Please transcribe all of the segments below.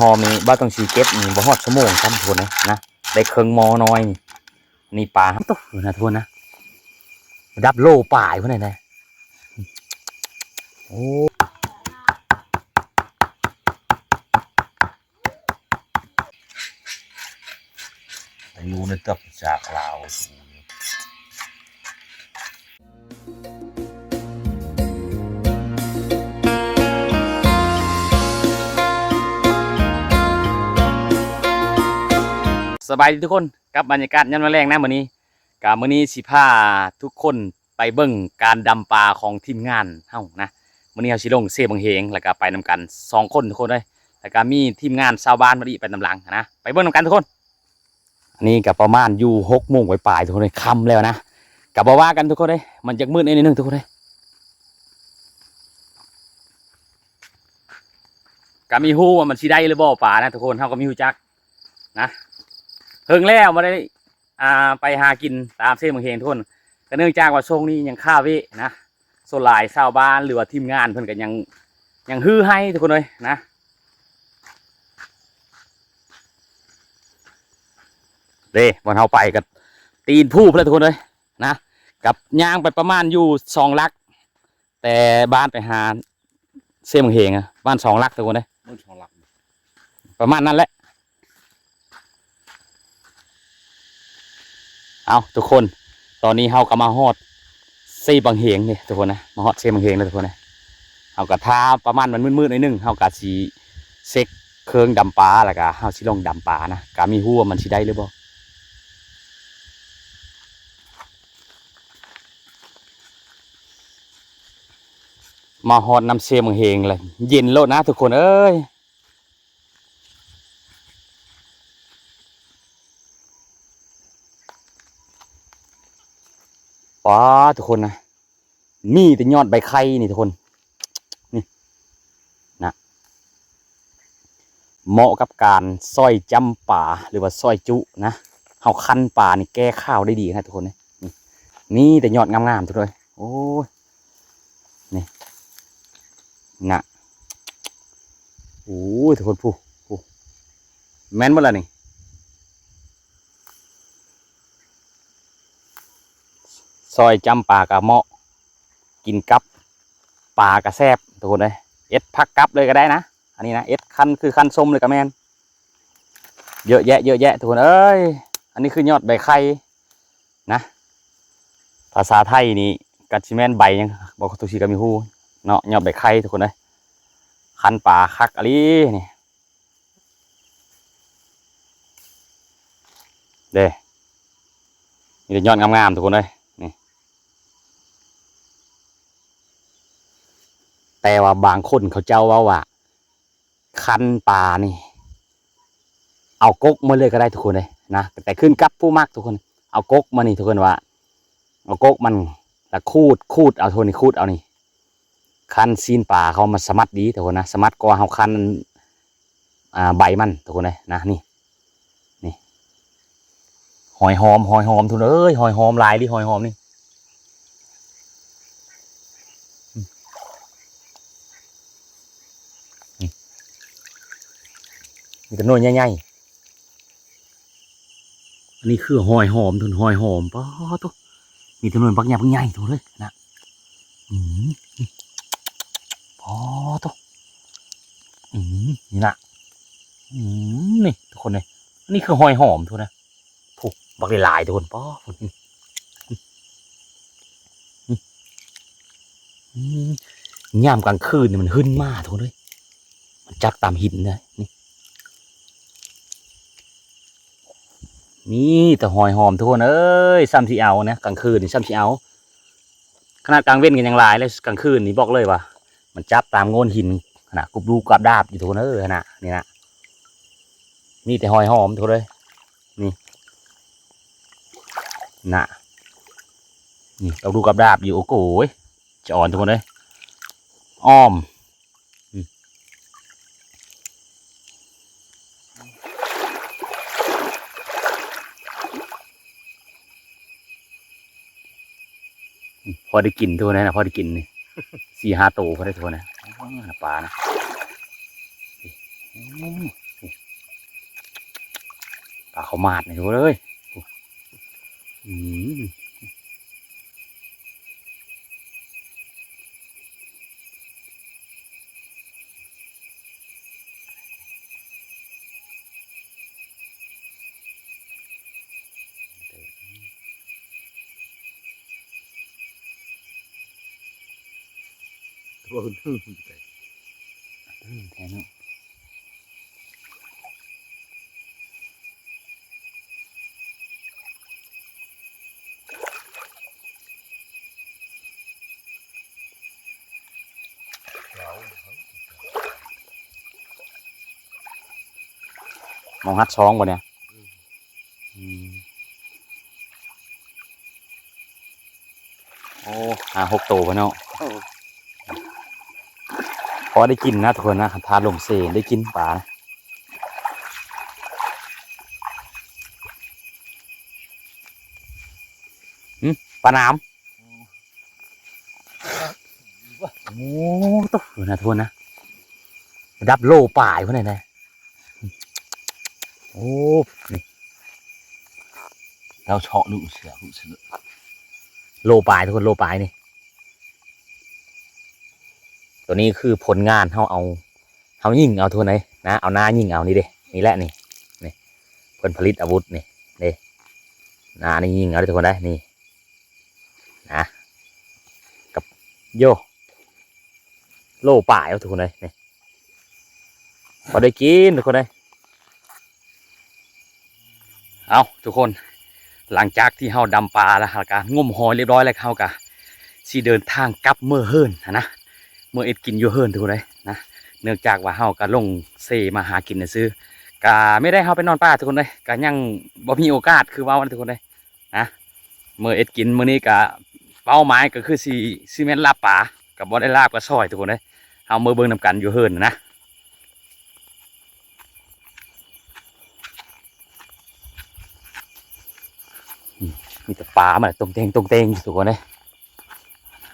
ຫອມນີ້ບໍ່ຕ້ອງຊິເກັບນີ້ ບໍ່ຮອດຊົ່ວໂມງຊ້ຳ ທຸກຄົນເອີຍນະ ໄດ້ເຄິ່ງໝໍ້ນ້ອຍນີ້. ນີ້ປາໂຕນະ ທຸກຄົນນະ ລະດັບໂລປາຍພຸ້ນນະ. ໂອ້ ຢູ່ໃນຕັບຈາກລາວ. ສະບາຍດີທຸກຄົນ ກັບບັນຍາກາດຍາມແລງໆນະມື້ນີ້. ກະມື້ນີ້ຊິພາທຸກຄົນໄປເບິ່ງການດຳປາຂອງທີມງານເຮົານະ. ມື້ນີ້ເຮົາຊິລົງເຊບັ້ງເຮງ ແລ້ວກະໄປນຳກັນສອງຄົນ ທຸກຄົນເອີຍ ແລ້ວກະມີທີມງານຊາວບ້ານມາອີກໄປນຳຫຼັງນະ. ໄປເບິ່ງນຳກັນທຸກຄົນ. ອັນນີ້ກະປະມານຢູ່ຫົກໂມງປາຍໆ ທຸກຄົນເອີຍ ຄ່ຳແລ້ວນະ. ກະບໍ່ວ່າກັນທຸກຄົນເອີຍ ມັນຢາກມືດໜ້ອຍໜຶ່ງທຸກຄົນເອີຍ. ກະມີຮູ້ວ່າມັນຊິໄດ້ຫຼືບໍ່ປານະທຸກຄົນ ເຮົາກະມີຮູ້ຈັກນະ. ເຫິງແລ້ວບໍ່ໄດ້ ອ່າ ໄປຫາກິນຕາມເຊບັ້ງເຮງທຸກຄົນ ກະເນື່ອງຈາກວ່າຊ່ວງນີ້ຍັງຄາເວະນະ. ສ່ວນຫຼາຍຊາວບ້ານ ຫຼືວ່າທີມງານເພິ່ນກະຍັງ ຍັງຮື້ໃຫ້ທຸກຄົນເອີຍນະ. ເດ້ ບ່ອນເຮົາໄປກະຕີນພູພຸ້ນແຫຼະທຸກຄົນເອີຍນະ. ກັບຍ່າງໄປປະມານຢູ່ສອງຫຼັກ ແຕ່ບ້ານໄປຫາເຊບັ້ງເຮງອະ ປະມານສອງຫຼັກທຸກຄົນເອີຍ ເບິ່ງສອງຫຼັກ ປະມານນັ້ນແຫຼະ. ເອົາທຸກຄົນ ຕອນນີ້ເຮົາກະມາຮອດເຊບັ້ງເຮງເດ້ທຸກຄົນນະ ມາຮອດເຊບັ້ງເຮງແລ້ວທຸກຄົນເອີຍ. ເຮົາກະຖ້າປະມານມັນມືດໆໜ້ອຍໜຶ່ງ ເຮົາກະຊິເຊັກເຄື່ອງດຳປາ ແລ້ວກະເຮົາຊິລົງດຳປານະ ກະມີຮູ້ວ່າມັນຊິໄດ້ຫຼືບໍ່. ມາຮອດນ້ຳເຊບັ້ງເຮງແລ້ວ ເຢັນໂລດນະທຸກຄົນເອີຍ. ປາດ ທຸກຄົນນະ ມີແຕ່ຍອດໃບໄຂ່ນີ້ທຸກຄົນ ນີ້ນະ ເໝາະກັບການຊອຍຈ້ຳປາ ຫຼືວ່າຊອຍຈຸນະ. ເຮົາຄັ້ນປານີ້ແກ້ຄາວໄດ້ດີນະທຸກຄົນເອີຍ. ນີ້ ມີແຕ່ຍອດງາມໆທຸກຄົນເອີຍ. ໂອ້ຍ ນີ້ນະ ໂອ້ຍ ທຸກຄົນ ພູ້ ພູ້ ແມ່ນໝົດລະນີ້. ຊອຍຈ້ຳປາກະເໝາະ ກິນກັບປາກະແຊບທຸກຄົນເອີຍ. ເຮັດຜັກກັບເລີຍກະໄດ້ນະ ອັນນີ້ນະ ເຮັດຄັ້ນຄືຄັ້ນສົ້ມເລີຍກະແມ່ນ. ເຍອະແຍະ ເຍອະແຍະທຸກຄົນເອີຍ. ອັນນີ້ຄືຍອດໃບໄຂ່ນະ ພາສາໄທນີ້ກະຊິແມ່ນໃບຫຍັງ ບໍ່ ທຸກທີ່ກະມີຮູ້ເນາະ ຍອດໃບໄຂ່ທຸກຄົນເອີຍ. ຄັ້ນປາຄັກອີ່ຫຼີນີ້. ເດ້ ມີແຕ່ຍອດງາມໆທຸກຄົນເອີຍ ນີ້. ແຕ່ວ່າບາງຄົນເຂົາເຈົ້າເວົ້າວ່າ ຄັ້ນປານີ້ ເອົາກົກມາເລີຍກະໄດ້ທຸກຄົນເອີຍນະ ແຕ່ຄືນກັບຜູ້ມັກທຸກຄົນ. ເອົາກົກມານີ້ ທຸກຄົນວ່າ ເອົາກົກມັນລະຂູດ ຂູດເອົາ ທຸກຄົນນີ້ ຂູດເອົານີ້. ຄັ້ນຊີ້ນປາເຂົາມັນສະໝັດດີທຸກຄົນນະ ສະໝັດກວ່າເຮົາຄັ້ນ ອ່າ ໃບມັນທຸກຄົນເອີຍນະ. ນີ້ ນີ້ ຫອຍຫອມ ຫອຍຫອມທຸກຄົນເອີຍ ຫອຍຫອມຫຼາຍອີ່ຫຼີ ຫອຍຫອມນີ້. ນີ້ ມີແຕ່ໜ່ວຍໃຫຍ່ໆ. ອັນນີ້ຄືຫອຍຫອມທຸກຄົນ ຫອຍຫອມ ປາດໂທ້ ມີແຕ່ໜ່ວຍບັກໃຫຍ່ ບັກໃຫຍ່ທຸກຄົນເອີຍນະ. ອືມ ປາດໂທ້ ອືມ ນີ້ນະ ອືມ ນີ້ທຸກຄົນເອີຍ ອັນນີ້ຄືຫອຍຫອມທຸກຄົນນະ. ພຸ້ນ ບັກຫຼາຍໆທຸກຄົນ ປາດ ພຸ້ນ ອືມ ຍາມກາງຄືນນີ້ມັນຮຶ່ນມາທຸກຄົນເອີຍ ມັນຈັບຕາມຫີນນະ. ນີ້ ມີແຕ່ຫອຍຫອມທຸກຄົນເອີຍ ຊ້ຳຊິເອົານະ ກາງຄືນນີ້ຊ້ຳຊິເອົາ. ຂະໜາດກາງເວັນກະຍັງຫຼາຍເລີຍ ກາງຄືນນີ້ບອກເລີຍວ່າ ມັນຈັບຕາມໂງ່ນຫີນຫັ້ນນະ ກຸບລູກກັບດາບຢູ່ທຸກຄົນເອີຍຫັ້ນນະ. ນີ້ນະ ມີແຕ່ຫອຍຫອມທຸກຄົນເອີຍ ນີ້ນະ ນີ້ກັບລູກກັບດາບຢູ່. ໂອ້ໂຫຍ ຈະອ່ອນທຸກຄົນເອີຍ ອ້ອມ ອືມ ພໍໄດ້ກິນທຸກຄົນນະ ພໍໄດ້ກິນນີ້ ສີ່ຫ້າໂຕພໍໄດ້ທຸກຄົນນະ. ໂອ້ຍ ປານະ ອືມ ເຂົາມາດນີ້ເລີຍ. ອືມ ມອງຮັດຊອງບໍ່ນີ້? ອືມ ໂອ້ ຫ້າຫົກໂຕພຸ້ນເນາະ. ເອີ ພໍໄດ້ກິນນະທຸກຄົນນະ ຄັນຖ້າລົງເຊໄດ້ກິນປານະ. ຫຶ ປາໜາມ. ໂອ້ ໂອ້ ໂຕ ເບິ່ງນະທຸກຄົນນະ ລະດັບໂລປາຍພຸ້ນນະ. ໂອ້ ນີ້ ແລ້ວເຊາະລຸເສືອ ລຸເສືອ ໂລປາຍທຸກຄົນ ໂລປາຍນີ້. ໂຕນີ້ຄືຜົນງານ ເຮົາເອົາ ເຮົາຍິງເອົາທຸກຄົນເອີຍນະ ເອົາໜ້າຍິງເອົາ ນີ້ເດ້ ນີ້ແຫຼະ ນີ້ ນີ້ ເພິ່ນຜະລິດອາວຸດນີ້ເດ້ ໜ້ານີ້ຍິງເອົາເດ້ທຸກຄົນເດ້ ນີ້ນະ ກັບ ໂຢ ໂລປາຍເອົາທຸກຄົນເອີຍ ນີ້ ພໍໄດ້ກິນທຸກຄົນເອີຍ. ເອົາທຸກຄົນ ຫຼັງຈາກທີ່ເຮົາດຳປາແລ້ວ ເຮົາກະງົມຫອຍລຽບຮ້ອຍແລ້ວ ເຮົາກະຊິເດີນທາງກັບເມືອເຮືອນຫັ້ນນະ ເມືອເຮັດກິນຢູ່ເຮືອນທຸກຄົນເອີຍນະ. ເນື່ອງຈາກວ່າເຮົາກະລົງເຊມາຫາກິນຊື່ໆ ກະແມ່ນໄດ້ເຮົາໄປນອນປ່າທຸກຄົນເອີຍ ກະຍັງບໍ່ມີໂອກາດຄືເວົ້ານະທຸກຄົນເອີຍ. ນະ ເມືອເຮັດກິນມື້ນີ້ກະເປົ້າໝາຍກະຄືຊິ ຊິແມ່ນລາບປາ ກະບໍ່ໄດ້ລາບກະຊອຍທຸກຄົນເອີຍ. ເຮົາເມືອເບິ່ງນຳກັນຢູ່ເຮືອນນະ ອືມ ມີແຕ່ປາມາຕົງເຕັງຕົງເຕັງທຸກຄົນເອີຍ.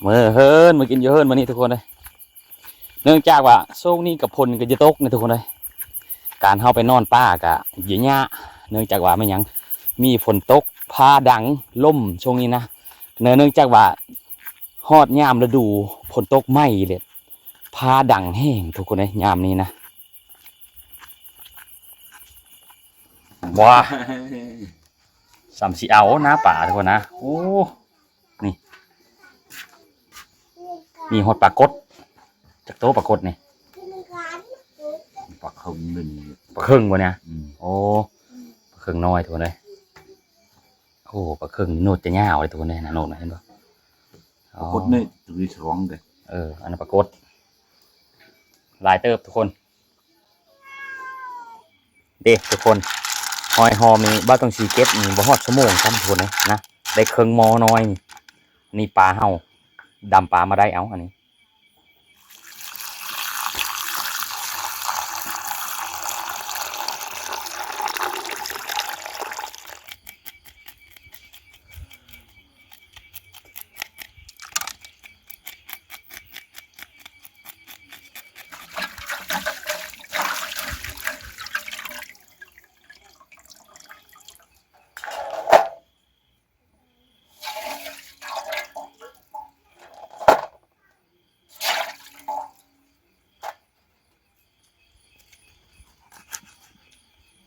ເມືອເຮືອນ ເມືອກິນຢູ່ເຮືອນມື້ນີ້ທຸກຄົນເອີຍ. ເນື່ອງຈາກວ່າຊ່ວງນີ້ກະຝົນກະຈະຕົກນະທຸກຄົນເອີຍ ການເຮົາໄປນອນປ່າກະຍາກ ເນື່ອງຈາກວ່າແມ່ນຫຍັງ ມີຝົນຕົກ ຟ້າດັງ ລົມຊ່ວງນີ້ນະ. ເນື່ອງຈາກວ່າຮອດຍາມລະດູຝົນຕົກໃໝ່ເລີຍ ຟ້າດັງແຮງທຸກຄົນເອີຍ ຍາມນີ້ນະ. ວ້າ ສ່ຳຊິເອົານະປາທຸກຄົນນະ ໂອ້. ນີ້ ມີຮອດປາກົດ ຈັກໂຕປາກົດນີ້? ປາເຄິງໜຶ່ງ ປາເຄິງບໍ່ນີ້? ອືມ ໂອ້ ປາເຄິງນ້ອຍທຸກຄົນເອີຍ. ໂອ້ ປາເຄິງໂນດຈະຍາວເລີຍທຸກຄົນເອີຍນະ ໂນດນະ ເຫັນບໍ່? ປາກົດນີ້ ໂອ້ ໂຕນີ້ສອງເດ້. ເອີ ອັນນັ້ນປາກົດ ຫຼາຍເຕີບທຸກຄົນ. ເດ້ທຸກຄົນ ຫອຍຫອມນີ້ ບ່າວຕ້ອງສີເກັບນີ້ບໍ່ຮອດຊົ່ວໂມງຊ້ຳທຸກຄົນເອີຍນະ ໄດ້ເຄິ່ງໝໍ້ນ້ອຍນີ້. ນີ້ປາເຮົາ ດຳປາມາໄດ້ເອົາ ອັນນີ້.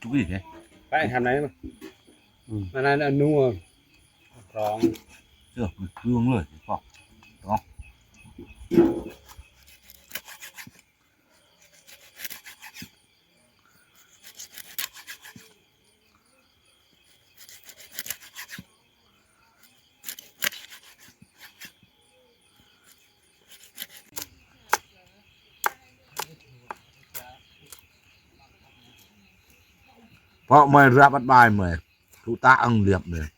ຈຸກອີກເດ້ ໄປທາງໃນມັນ ອືມ ອັນນັ້ນອັນນົວ ກອງ ເອີ ມັນຄືເລີຍ ກອງ. ເພາະເມື່ອຍຮັບອະບາຍເມື່ອຍ ທຸຕະອັງລຽບເລີຍ.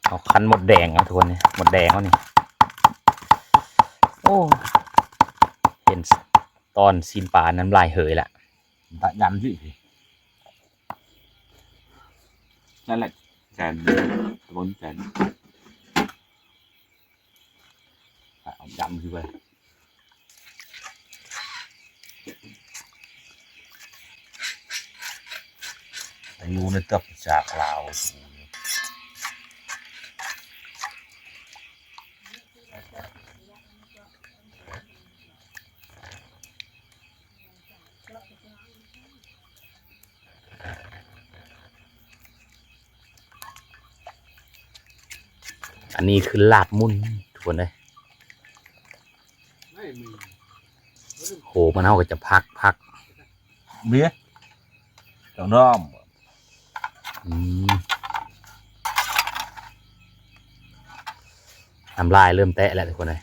ເອົາຄັນມົດແດງເອົາທຸກຄົນນີ້ ມົດແດງເອົານີ້. ໂອ້ ເຫັນຕອນຊີ້ນປາ ນ້ຳລາຍເຫີຍລະ ຕະຍຳຊິ. ນັ້ນແຫຼະ ແສນ ຕະບົນແສນ ເອົາດຳຄືໄປ ແຕ່ຢູ່ໃນຕັບຈາກລາວ. ອັນນີ້ຄືລາບໝຸ່ນທຸກຄົນເອີຍ. ໂຫ ມັນເຮົາກໍຈະພັກ ພັກ ເບຍ ເຈົ້ານ້ອງ ອືມ ນ້ຳລາຍເລີ່ມແຕະແລ້ວທຸກຄົນເອີຍ.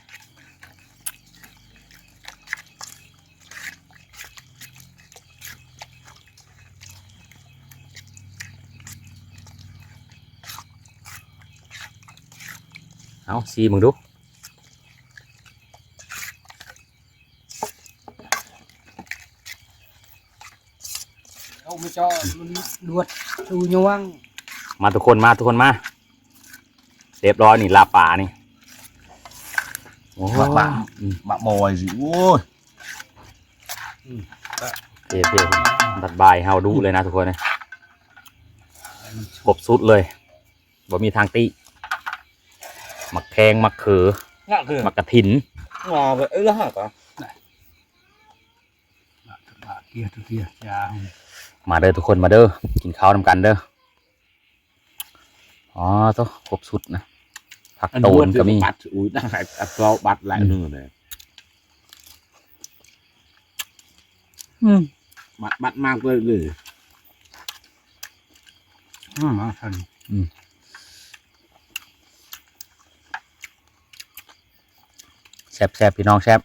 ເອົາ ຊີມເບິ່ງດູ. ເອົາມາເຈາະ ມັນລວດຊູຍ່ວງ. ມາທຸກຄົນ ມາທຸກຄົນມາ ຮຽບຮ້ອຍນີ້ ລາບປານີ້. ໂອ້ ບັກ ບັກ ອືມ ບັກມອຍຊິ ໂອ້ຍ ອືມ ເພ ເພ ບັກບາຍເຮົາດຸເລີຍນະທຸກຄົນເອີຍ. ຄົບຊຸດເລີຍ ບໍ່ມີທາງຕິ. ໝາກແຄງ ໝາກເຂີ ໝາກກະຖິນ ເອີ ລະຫາກະ ມາເດີທຸກຄົນ ມາເດີ ກິນເຂົ້ານຳກັນເດີ. ອໍ ໂຕ ຄົບຊຸດນະ ຜັກໂຕນກໍມີ ບັດ ອຸ້ຍ ອັດເອົາບັດຫຼາຍໜຶ່ງເລີຍ. ອືມ ບັດ ບັດມາກເລີຍ ເລີຍ. ອືມ ມາທັນ ອືມ ແຊບໆ ພີ່ນ້ອງ ແຊບ.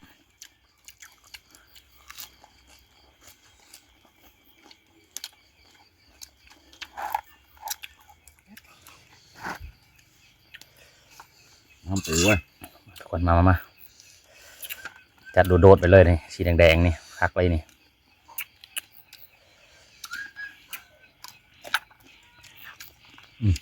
ຫອມເອີຍ ທຸກຄົນ ມາ ມາ ມາ ຈັດໂດດໆ ໄປເລີຍນີ້ ສີແດງໆ ນີ້ ຄັກເລີຍນີ້. ອືມ